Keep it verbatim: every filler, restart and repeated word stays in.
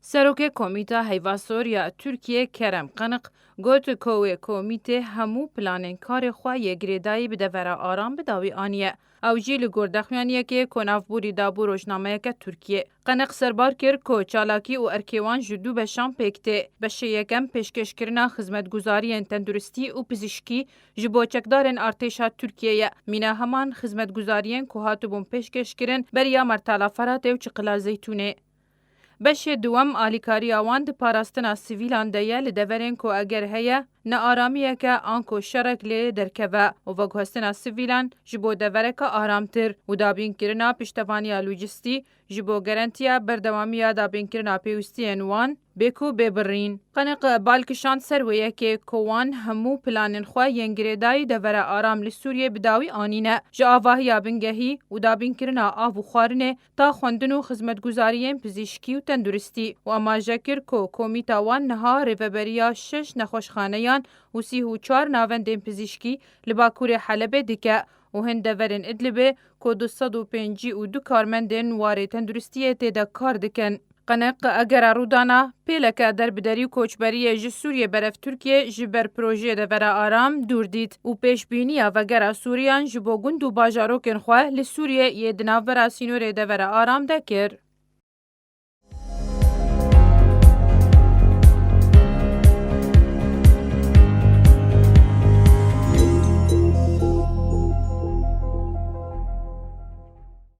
Serokê Komîta Heyva Sor ya Tirkiyê Kerem Qeniq got ku wê komîtê hemû planên karê xwe yê girêdayî bi devera aram bi dawî aniye. Ew jî li gor daxuyaniyekê ku navborî da bo rojnameyeke Tirkiyê. Qeniq serbar kir ku çalakî û erkê wan ji du beşan pêk tê. Beşê yekem pêşkêşkirina xizmetguzariyên tenduristî û pizîşkî ji bo çekdarên artêşa Tirkiyê ye. Mîna heman xizmetguzariyên ku hatibûn pêşkêşkirin beriya Mertala Feratê û Çiqila Zeytûnê. Beşê duwem alîkariya wan di parastina sivîlan de ye li deverên ku eger heye nearamiyeke anko şerek lê derkeve û veguhestina sivîlan ji bo devereke aramtir û dabînkirina piştevaniya lojistî ji bo garantiya berdewamiya dabînkirina pêwîstiyên wan bê ku bê birîn. Qeniq bal kişand ser wê yekê ku wan hemû planên xwe yên girêdayî devera aram li Sûriyê bi dawî anîne. Ji avahiya bingehî û dabînkirina av û xwarinê ta xwendin û xizmetguzariyên pizîşkî û tenduristî û amaje kir ku komîta wan niha rêveberiya şeş nexweşxaneyan û sî û çar navendên pizîşkî li bakurê Helebê dike û hin deverên Idlibê ku du sed û pêncî û du karmendên warê tenduristiyê tê de kar dikin. Qeniq egera rûdana pêleke derbiderî û koçberiyê ji Sûriyê berev Tirkiyê ji ber projeyê devera aram dûr dît û pêşbîniya vegera Sûriyan ji bo gund û bajarokên xwe li Sûriyê yê di navbera sînorê devera aram de kir.